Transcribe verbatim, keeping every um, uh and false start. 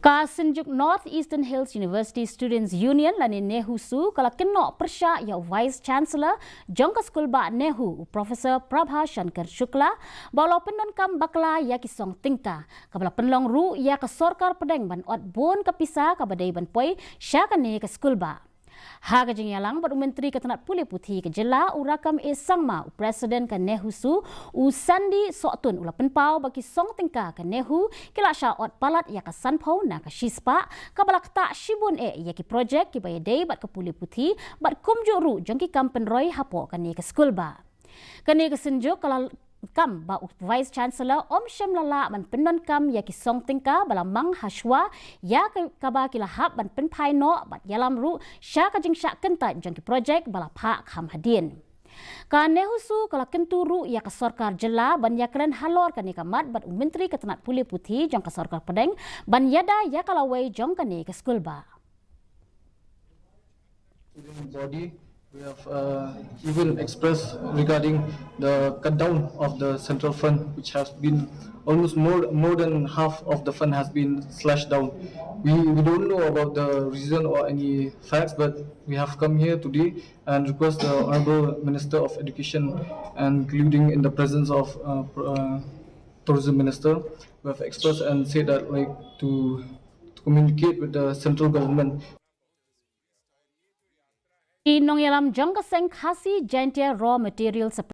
Ka Synjuk North Eastern Hills University Students Union lane NEHUSU ka la kynnoh pyrshah ïa u Vice Chancellor jong ka skulbah NEHU, u Professor Prabha Shankar Shukla, ba u la pyndonkam bakla ïa ki song tyngka, kaba la pynlong ruh ïa ka sorkar pdeng ban ot bun ka pisa kaba dei ban poi sha kane ka skulbah. Ha ka jingïalang bad u Myntri ka tnat pule puthi ka jylla, u Rakkam A Sangma, u President ka NEHUSU, u Sandy Sohtun, u la pynpaw ba ki song tyngka ka NEHU ki la shah ot palat ïa ka sanphew na ka shispah, kaba la ktah shibun eh ïa ki projek kiba ïadei bad ka pule puthi bad kumjuh ruh jong ki kam pynroi hapoh kane ka skulbah. Kane ka synjuk ka la kam ba u Vice Chancellor um shym la lah ban pyndonkam ïa ki song tyngka ba la mang hashwa ïa ka, kaba ki la hap ban pynphai noh bad ïalam ruh sha ka jingshah kyntait jong ki projek ba la phah kham hadien. Ka NEHUSU ka la kyntu ruh ïa ka sorkar jylla ban ïakren halor kane ka mat bad u Myntri ka tnat pule puthi jong ka sorkar pdeng ban ïada ïa ka lawei jong kane ka skulbah. Student body, we have uh, even expressed regarding the cut down of the central fund, which has been almost more more than half of the fund has been slashed down. We we don't know about the reason or any facts, but we have come here today and request the Honorable Minister of Education, including in the presence of uh, pr- uh, Tourism Minister, we have expressed and said that like to to communicate with the central government. Ki nongïalam jong ka seng Khasi Jaintia Raw Material